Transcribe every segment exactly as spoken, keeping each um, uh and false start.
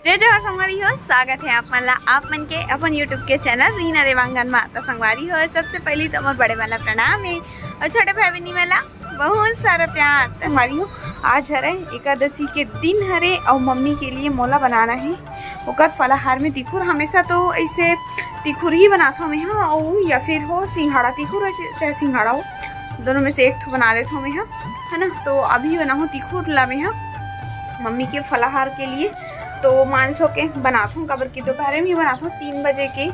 जय जोहार संगवारी हो, स्वागत हे आप मन ला, आप मन के अपन YouTube के चैनल रीना देवांगन मा। त संगवारी हो, सबसे पहली तो मोर बड़े मन ला प्रणाम हे अउ छोटे भाई बहिनी मन ला बहुत सारा प्यार। संगवारी हो, आज हरे एकादशी के दिन हरे अउ मम्मी के लिए मोला बनाना हे ओकर फलाहार में तिखुर। हमेशा तो ऐसे तिखुर ही बनाथों मैं हा, अउ या फिर हो सिंघाड़ा, तिखुर हो चाहे सिंघाड़ा हो, दोनों में से एक ठो बना लेथों मैं हा, है ना। तो अभी बनाहूँ तिखुर ला मैं हा मम्मी के फलाहार के लिए। तो मानसो के बनाथों, काबर कि दोपहर में ही बनाथों, तीन बजे के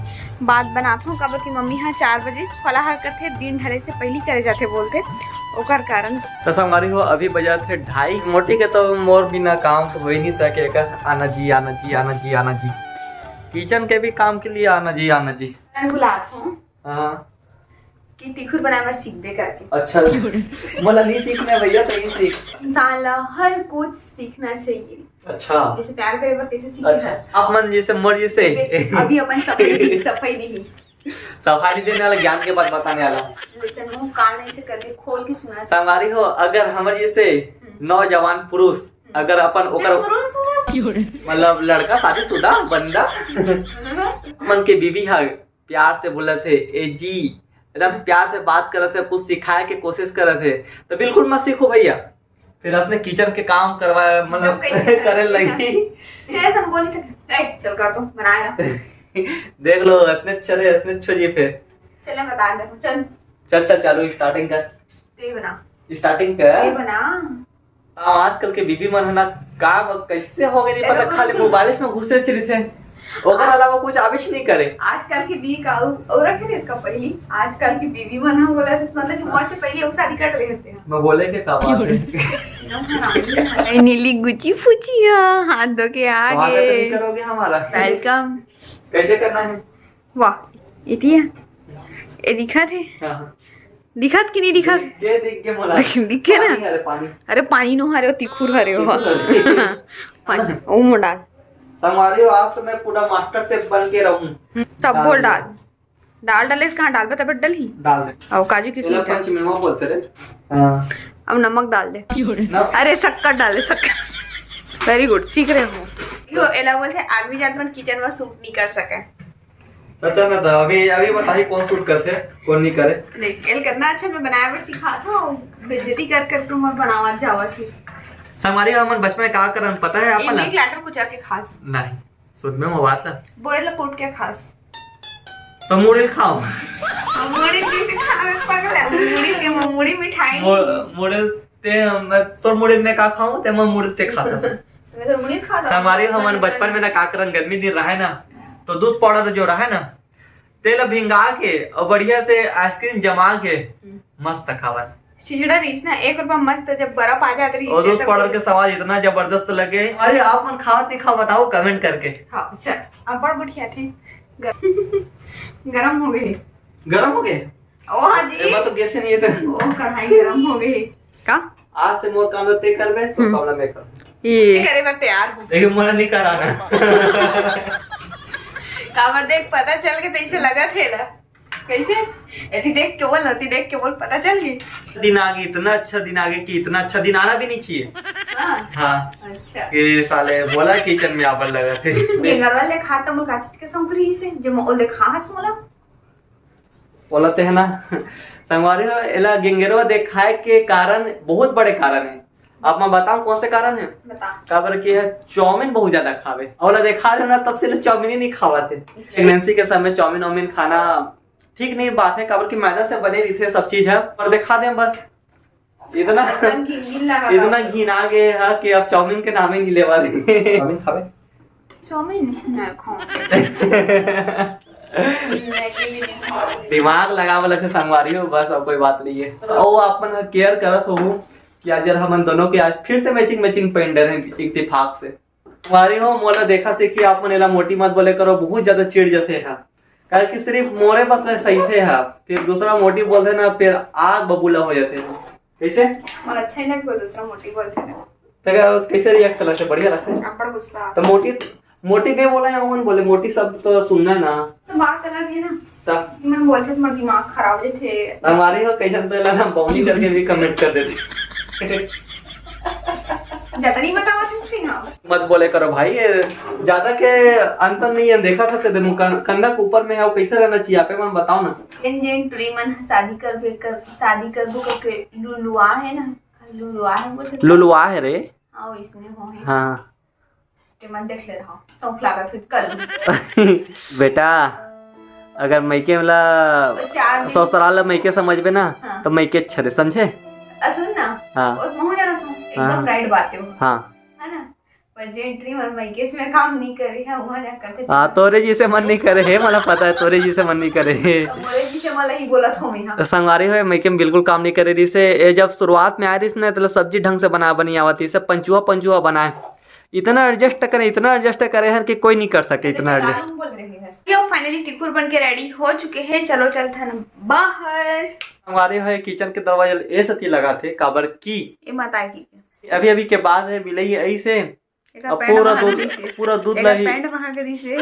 बाद बनाथों, काबर कि मम्मी हा चार बजे फलाहार करथे, दिन ढले से पहली करे जाथे बोलथे, ओकर कारण। त संगवारी हो, अभी बजत हे ढाई। मोटी के तो मोर बिना काम तो हो ही नहीं सके, एकर आना जी, आना जी, आना जी, आना जी, किचन के भी काम के लिए आना जी, आना जी। मैं बुलाथों हाँ। कि तिखुर बनाए बर सीखबे करके। अच्छा, मोला नहीं सीखना है भैया, तो नहीं सीख। इंसान ला हर कुछ सीखना चाहिए। अच्छा। जैसे प्यार करे बर कैसे सीखे अच्छा, हस? आप मन जैसे मोर जैसे। जैसे अभी अपन सफाई दी, सफाई दी। सफाई देने वाला ज्ञान के बात बताने वाला। चल, मुंह कान ऐसे करके खोल के सुना। संगवारी हो, अगर हमर जैसे हम्म। नौजवान पुरुष, हम्म। अगर अपन ओकर पुरुष, पुरुष। मतलब लड़का शादीशुदा बंदा हम्म। मन के बीवी हा प्यार से बोलत हे, "ए जी", एकदम प्यार से बात करत हे, कुछ सिखाए के कोशिश करत हे, तो बिल्कुल मत सीखो भैया। फिर असने किचन के काम करवाए, मतलब, मतलब, कैसे करे करे? लगी। जैसे हम बोले थे, "ए, चल कर तो, बनाए ना।" देख लो, असने अच्छा रे, असने अच्छा जी फिर। चल, मैं बता देता हूँ, चल। चल, चल, चालू, स्टार्टिंग कर। ते बना। स्टार्टिंग कर। ते बना। हाँ, आजकल के बीबी मन है ना, का ब-, कैसे हो गए नहीं पता, अरे खाली वो मोबाइल में घुसे चली थे, ओकर आ- अलावा कुछ आविश नहीं करे। आजकल के बीबी का उ-, औरत है इसका पहली, आजकल की बीबी मन हम बोला थे, मतलब कि मोर से पहले वो शादी कर लेते हैं। मैं बोले के का बात है? एकदम हरामी है। ए, नीली गुची फुची है, हाथ धो के आ स्वागत गए। नहीं करोगे हमारा? Welcome। कैसे करना है? वाह, इति है। ए, दिखत है? हाँ, हाँ। दिखत कि नहीं दिखत? दिख के, दिख के मोला। दिखे ना? पानी, अरे पानी। अरे पानी नो हरे, तिखुर हरे हो। तिखुर हरे। पानी, ओ मोर डाल। संगवारी हो, आज तो मैं पूरा master chef बन के रहूं। हम्म, सब बोल डाल। डाल। डाल डाले से कहाँ डालबे, तबे डलही। डाल दे। और काजू किशमिश एला डाल। पंच मेवा बोलते रे। हाँ। अब नमक डाल दे। ना। अरे शक्कर डाल दे, शक्कर। Very good, सीख रहे हो। यो एला बोलते हैं, आदमी जात मन किचन में shoot नहीं कर सके। अच्छा ना, तो अभी, अभी बताही कौन shoot करथे, कौन नहीं करे। देख, एल कितना अच्छा मैं बनाए बर सिखात हूँ, बेइज्जती कर कर के मोर बनावत जावत है। संगवारी हो, हमन बचपन में का करन पता है ए, आपन ला? Milk लाटर कुछ आके खास। नहीं, सुन में मोबाइल ला। बोल ला कूट के खास। तो मुड़ी ल खाओ। मुड़ी किसे खावे पगला? मुड़ी के मुड़ी मिठाई मो-, नहीं। मुड़ी ते हम, तोर मुड़ी में का खाऊं, ते मैं मुड़ी ते खाता। मैं तो मुड़ी खाता। संगवारी हो, हमन बचपन में ना का करन, गर्मी दिन रहे ना, तो दूध पाउडर जो रहे ना, तेला भिंगा के और बढ़िया से आइसक्रीम जमा के हम्म। मस्त खावन। सिजड़ा रहीस ना, एक रुपया मस्त जब बर्फ आ जात रहीस और है दूध तब पाउडर के स्वाद इतना जबरदस्त लगे। अरे आप मन खावत नहीं खाओ, बताओ comment करके। हाँ, चल, अब बड़ गोठियाथे। गर-, गरम हो गए। गरम हो गए? ओ हाँ जी। एमा तो गैसे नहीं है तो। ओ कढ़ाई गरम हो गई। का? आज से मोर काम ते करबे, तो हम्म। काम ला मैं करबे। ये करे बर तैयार हूँ। लेकिन मोला नहीं कराना। काबर देख, पता चल के तैसे लगा थे ला। कैसे? एती देख के बोल, एती देख के बोल, पता चल गई। दिन आगे, इतना अच्छा दिन आगे कि इतना अच्छा दिन आना भी नहीं चाहिए। हाँ। हाँ। अच्छा। कि साले बोला किचन में आबर लगा थे। ये घर वाले खा तो मुझे काचित के संग रही से, जो मैं ओले खा हस मोला। बोलते हैं ना, संगवारी हो, एला गेंगेरवा देखाए के कारण, बहुत बड़े कारण है। आप मैं बताऊं कौन से कारण है? बता। काबर कि यह चाउमीन बहुत ज्यादा खावे। और देखा रहे ना, तब से ले चाउमीन ही नहीं खावा थे। अच्छा। प्रेगनेंसी के समय चाउमीन वाउमीन खाना ठीक नहीं बात है, काबर कि मैदा से बने रही थे सब चीज है। और दिखा दें बस, इतना, एकदम घिन घिन लगा इतना था। घिन आ गए है कि अब चाउमीन के नाम ही नहीं लेवा दे। चाउमीन खावे? चाउमीन? नहीं खाऊं। नहीं, ये भी नहीं खाऊं। दिमाग लगावे लगे संगवारी हो, बस और कोई बात नहीं है। ओ अपन केयर करत हो कि आज यार हमन दोनों के आज फिर से मैचिंग मैचिंग पहन रहे हैं इत्तेफाक से। संगवारी हो, मोला देखा से कि आप मन एला मोटी मत बोले करो, बहुत ज्यादा चिढ़ जथे है। काहे कि सिर्फ मोरे बस ले सही थे है, फिर दूसरा मोटी बोलते ना, फिर आग बबूला हो जाते हैं। कैसे? और अच्छा ही लगता दूसरा मोटी बोलते ना। तो क्या, कैसे रिएक्ट लगते? बढ़िया लगते हैं? अब्बड़ गुस्सा। तो मोटी, मोटी में बोला या ओमन बोले, मोटी सब तो सुनना ना। तो बात अलग है ना। ता? मन बोलते तुम्हारा दिमाग खराब लेते। हमारे को कैसे तो लगा, हम बाउनी करके भी कमेंट कर देते। ज्यादा नहीं बतावत हस कि हाँ। मत बोले करो भाई, ये ज्यादा के अंतर नहीं है। देखा था सीधे मुंह कन-, कंधा के ऊपर में है, वो कैसे रहना चाहिए, आप मन बताओ ना। जेन जेन टुरी मन शादी करबे कर, शादी करबो करके लुलुआ है ना, लुलुआ है बोलते। लुलुआ है रे। हाँ, इसने हो है। हाँ। ते मन देख ले रहा, सौंफ लागत हुई कल। बेटा, अगर मइके ला, वो चार दिन ससुराल ला मइके समझबे ना, हाँ। तो मइके अच्छा रे, समझे? आ, सुन ना, हाँ। वो महू जाना था, हाँ, एकदम हाँ। राइट बात है वो। हाँ। है ना? पर जेन टुरी मन मइके में काम नहीं करे है, वहाँ जा करते हाँ, तोरे जी से मन नहीं करे है, मला पता है, तोरे जी से मन नहीं करे है। तो मोरे जी से मला ही बोला था मैं, हाँ। तो संगवारी हो, मइके में बिल्कुल काम नहीं करे रहिसे। ये जब शुरुआत में आए रहिस ना, तो सब्जी ढंग से बना बनी आवत, इसे पंचुआ पंचुआ बनाए। इतना एडजस्ट करे, इतना एडजस्ट करे हर कि कोई नहीं कर सके, अरे, इतना तो एडजस्ट। लालू बोल रहे हैं। यो, finally तिखुर बन के रेडी हो चुके हैं, चलो चलथन बाहर। संगवारी हो, किचन के दरवाजा ए सती लगा थे, काबर की ये मत आए की। अभी अभी के बाद है बिलई ऐसे, एकर अब पैंट पूरा वहां दूध, गई से। पूरा दूध एकर लही। पैंट वहां गई से।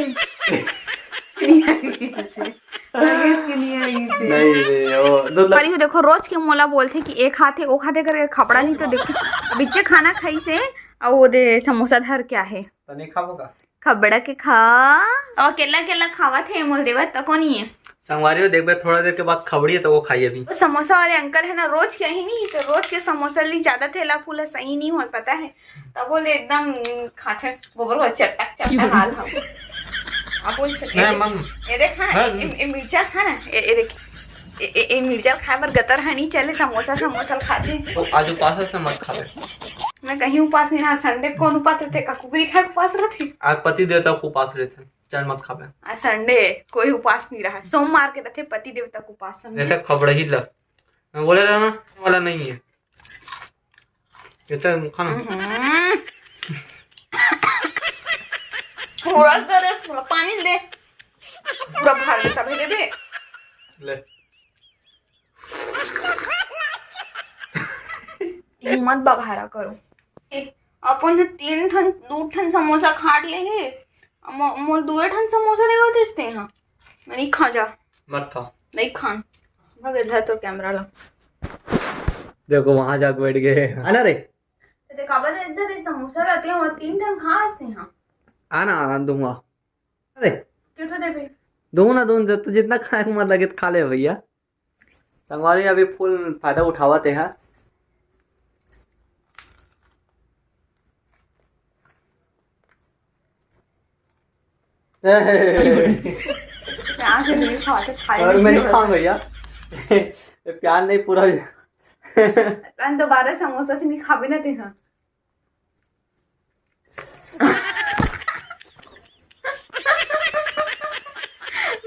नहीं आ गई से। लगे इसके नहीं आ गई से। नहीं रे, वो दूध लही। पर यू देखो, रोज के मोला बोलथे कि एक हाथे, ओ हाथे करके खपड़ा नहीं तो देखो, बिच्चे खाना खाई से, अउ वो दे समोसा धर के आहे। तो नहीं खाबो का? खबड़ा के खा। अउ अकेला अकेला खावत हे, मोल देवत तको नहीं है। संगवारी हो, देखबे थोड़ा देर के बाद खबड़ी है तो वो खाई अभी। वो समोसा वाले अंकल है ना, रोज के ही नहीं, तो रोज के समोसा ली ज्यादा थेला फूला सही नहीं हो, पता है। तब बोले एकदम खाचक गोबर हो, चटक चटक हाल हम। आप बोल सके। नहीं, मम। ये देख, हाँ, हाँ। ए, ए, ए, मिर्चा था ना, ए, ए, देख। ए, ए, ए, मिर्चा खाए बर गतर हनी चले, समोसा, समोसा खाते। तो आज उपास है, मत खाबे। मैं कहीं उपास नहीं रहा, संडे कौन उपास रहते? का कुकरी खाए उपास रहते? आज पति देवता को उपास रहते, चल मत खाबे। आज संडे कोई उपास नहीं रहा, सोमवार के रहते पति देवता को उपास, समझे? जैसे खबड़ा ही लग। मैं बोले रहा ना, वाला नहीं है। ये तो खा ना। हम्म। पूरा दे रे, पूरा पानी ले। पूरा भर दे, तभी देबे। ले। तुम मत बघारा करो। ए, अपन ह तीन ठन, दू ठन समोसा खाट ले हे। मो-, मोल दुए ठन समोसा लेवत हस ते हा। मैं नहीं खा जा। मत खा। नहीं खान। भग इधर तो कैमरा ला। देखो वहां जाके बैठ गए। आना रे। ते काबर इधर ये समोसा रहते हैं, वहाँ तीन ठन खा हस ते हा। आना, आना दूंगा। अरे। कितना देबे? दो ना, दो, जब तो जितना खाए को मन लगे तो खा ले भैया। संगवारी अभी फुल फायदा उठावत हे, हाँ। प्याज नहीं खाते, खाए और नहीं मैंने खाए। खाऊं भैया। प्याज नहीं पूरा। दोबारा समोसा से नहीं खाबे ना ते, हाँ।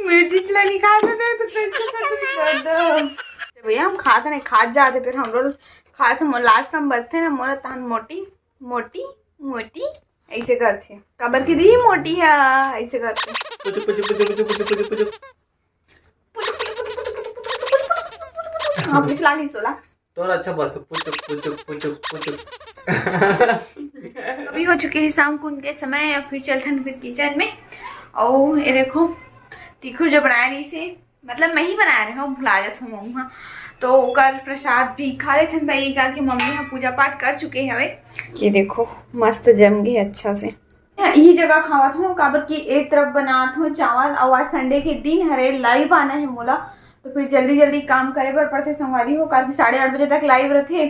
मिर्ची चला निकाल दे तो कैसे कर दे। तो भैया हम खात नहीं, खात जाते, फिर हम लोग खात हम लास्ट में बचते ना, मोर तहन मोटी मोटी मोटी ऐसे करते, काबर की दी मोटी है, ऐसे करते। पुचु पुचु पुचु पुचु पुचु पुचु पुचु। हाँ, पिछला नहीं सोला। तोर अच्छा बस पुचुक पुचुक पुचुक पुचुक। अभी हो चुके हैं शाम को उनके समय, और फिर चलथन फिर किचन में। और ये देखो, तीखुर जो बनाए रही से, मतलब मैं ही बनाए रहे हूँ, भुला जात हूँ मम्मी। तो ओकर प्रसाद भी खा लेथन भाई, काबर कि मम्मी यहाँ पूजा पाठ कर चुके हवे। ये देखो, मस्त जम गए अच्छा से। यही जगह खावत हूँ, काबर कि एक तरफ बनात हूँ चावल, और आज संडे के दिन हरे, लाइव आना है मोला, तो फिर जल्दी जल्दी काम करे बर पड़थे संगवारी हो, काबर कि साढ़े आठ बजे तक लाइव रहथे।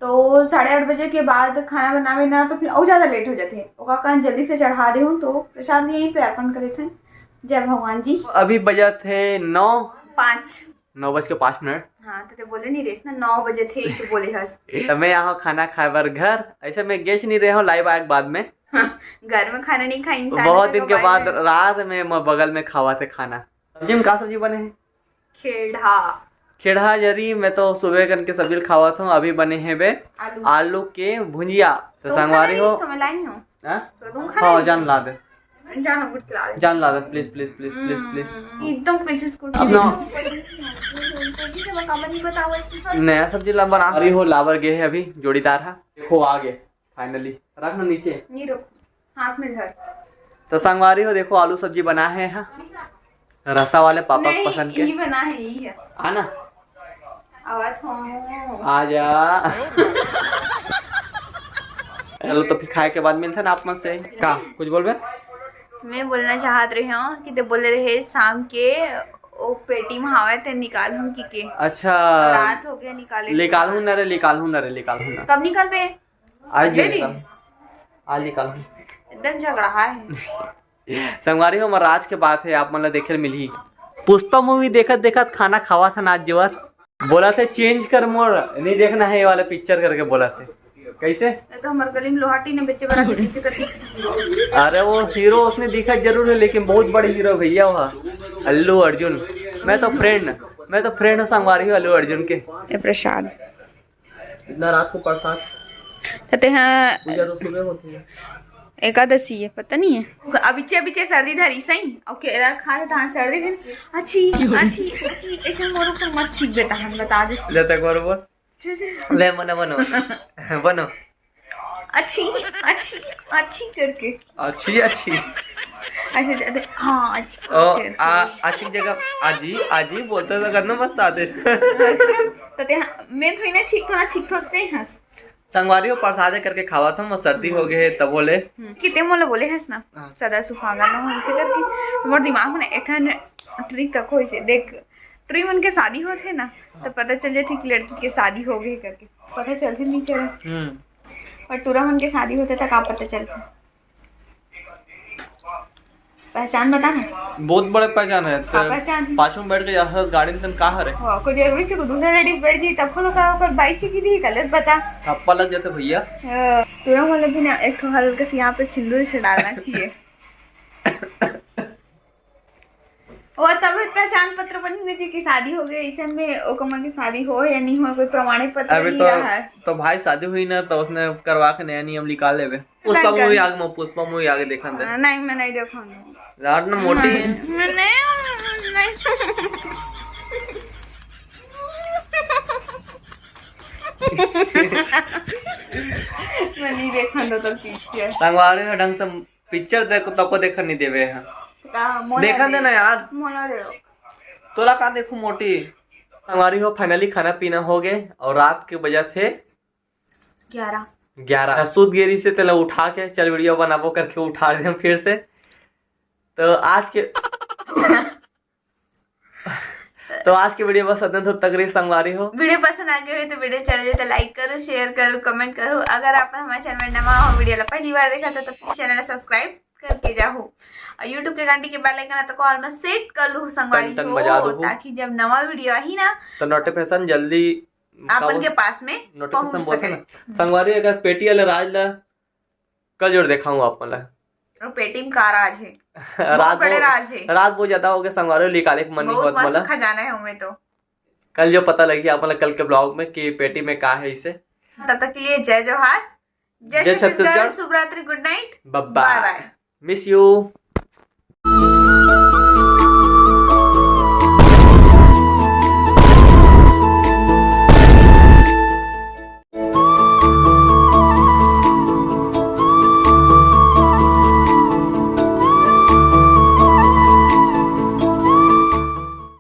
तो साढ़े आठ बजे के बाद खाना बनावे ना, तो फिर अउ ज्यादा लेट हो जाथे। ओका कारण जल्दी से चढ़ा दे हूँ, तो प्रसाद यहीं पे अर्पण करे थे। जय भगवान जी। अभी बजत हे नौ। पाँच। नौ बज के पाँच मिनट। हाँ, तो ते बोले नहीं रेस ना, नौ बजे थे, इसे बोले हस। तो मैं यहाँ खाना खाए बर घर, ऐसे मैं गेस नहीं रहे हूँ, लाइव आए के बाद में। हाँ, घर में खाना नहीं खाई इंसान बहुत तो दिन के mobile बाद में। रात में मैं बगल में खावा थे खाना। सब्जी में का सब्जी बने है? खेड़हा। खेड़हा जरी, मैं तो सुबह करके सब्जी खावत हूँ। अभी बने हे बे आलू। आलू के भुंजिया। तो तो संगवारी खाना हो। इसका मैं लाई नहीं हूँ। हाँ? तो तुम खाना हाँ, नहीं जान इसका। ला दे। जान गुट ला दे। जान ला दे, please, please, please, please, please। हम्म, एकदम कोशिश कर। अब ना। नया सब्जी ला बना रही हो, लावर गे है अभी जोड़ीदार है। देखो आ गए। Finally, रख ना नीचे। नहीं रखो, हाथ में धर। तो संगवारी हो, देखो आलू सब्जी बना है, हाँ। रसा वाले पापा के नहीं, पसंद के। यही बना है, यही है। आना। आवाज हो। आ जा। चलो तो फिर खाए के बाद मिलते हैं ना आप मन से। का कुछ बोलबे? मैं बोलना चाहत रहे हूँ कि ते बोले रहे शाम के ओ पेटी में हवे ते निकाल हम की के। अच्छा। रात हो गया निकाले। निकालू ना रे, निकालू ना रे, निकालू ना। कब निकालबे? आज भी दे दी? निकालू। आज निकालू। एकदम झगड़ा है। संगवारी हो, हमर आज के बात है, आप मन ला देखे ल मिलही। पुष्पा मूवी देखत देखत खाना खावा था ना आज जेवर। बोला थे चेंज कर मोर, नहीं देखना है ये वाला पिक्चर करके बोला थे। कैसे? ये तो हमारे गली में लोहाटी ने बेचे बड़ा के पीछे कर दी। अरे वो हीरो उसने दिखा जरूर है, लेकिन बहुत बड़े हीरो भैया हुआ अल्लू अर्जुन। मैं तो फ्रेंड, मैं तो फ्रेंड हूँ संगवारी हूँ अल्लू अर्जुन के। ए प्रसाद। इतना रात को प्रसाद कहते हैं पूजा तो सुबह होती है। एकादशी है, पता नहीं है। अबिचे अबिचे सर्दी धरी सही और केरा खा लेता है सर्दी दिन। अच्छी अच्छी अच्छी। एक मोर ऊपर मत छीक बेटा, हम बता दे। ले तक बरोबर। जैसे ले मना बनो। बनो। अच्छी अच्छी अच्छी करके। अच्छी अच्छी। अच्छा अच्छा, हाँ अच्छी ओ, अच्छी, आ, अच्छी। अच्छी जगह आजी आजी बोलते तो करना मस्त आते। अच्छा, तो ते हाँ, मैं थोड़ी ना छीक थो ना छीक थो ते हंस। संगवारी हो प्रसादे करके खावा था, मैं सर्दी हो गए तब बोले। किते मोला बोले हंस ना। हाँ। सदा सुहागन रहो ऐसे करके। मोर दिमाग में ना एक ठन ट्रिक तक हो इसे देख। ट्री मन के शादी होत है ना, तो पता चल जाथे कि लड़की के शादी हो गए करके। पता चलथे नहीं चला। हम्म। और टूरा मन के शादी होथे त का पता चलथे? पहचान बता ना। बहुत बड़े पहचान है। का पहचान? पाछू में बैठ के जा सकत गाड़ी में तन का हरे। हो, कोई जरूरी छे को दूसरा लेडीज बैठ जाई तब खोलो का ओकर बाइक छे कि नहीं गलत बता। थप्पा लग जाते भैया। अ, टूरा मन भी ना एक ठो हल्का से यहाँ पे सिंदूर से डालना चाहिए। और तब पहचान पत्र बनी ना जी की शादी हो गई, ऐसे में ओकर मन की शादी हो या नहीं हो, कोई प्रमाणित पत्र अभी नहीं तो रहा है। तो भाई शादी हुई ना तो उसने करवा के नया नियम निकाल लेवे। पुष्पा कर। मूवी आगे मैं पुष्पा मूवी आगे देखन दे। नहीं, मैं नहीं देखूंगी। रात ना मोटी। मैं नहीं, नहीं। मैं नहीं देखा तो, तो पिक्चर। संगवारी हो ढंग से पिक्चर देख तको देखन नहीं देवे है। का मोला देखन दे ना यार। मोला दे। तोला का देखू मोटी। संगवारी हो फाइनली खाना पीना हो गए और रात के बजा थे ग्यारह। ग्यारह। सूत गेरी से तेला उठा के चल वीडियो बनाबो करके उठा दे हम फिर से। तो आज के तो आज के वीडियो बस अतने दूर तक रही संगवारी हो। वीडियो पसंद आ गए हो तो वीडियो चैनल तो लाइक करो, शेयर करो, कमेंट करो। अगर आप हमारे चैनल में नवा हो, वीडियो ला पहली बार देखा था तो प्लीज चैनल सब्सक्राइब करके जाओ और YouTube के घंटी के बेल आइकन तो कॉल में सेट कर लो संगवारी टन टन हो, बजा दो। ताकि जब नवा वीडियो आई ना तो नोटिफिकेशन जल्दी आपन के पास में नोटिफिकेशन पहुंच बोलते सके। ना। संगवारी अगर पेटी वाले राज ला कल जोड़ देखाऊं आप मन ला। और पेटी में का राज है? रात बड़े बहुत- राज है। रात बहुत ज्यादा हो गया संगवारी, निकाले के मन नहीं बहुत होत मस्त मोला। खजाना है उनमें तो। कल जो पता लगी आप मन ला कल के ब्लॉग में कि पेटी में का है इसे। तब तक के लिए जय जोहार, जय जय छत्तीसगढ़, छत्तीसगढ़। शुभ रात्रि, गुड night, bye bye bye. Bye. Miss you.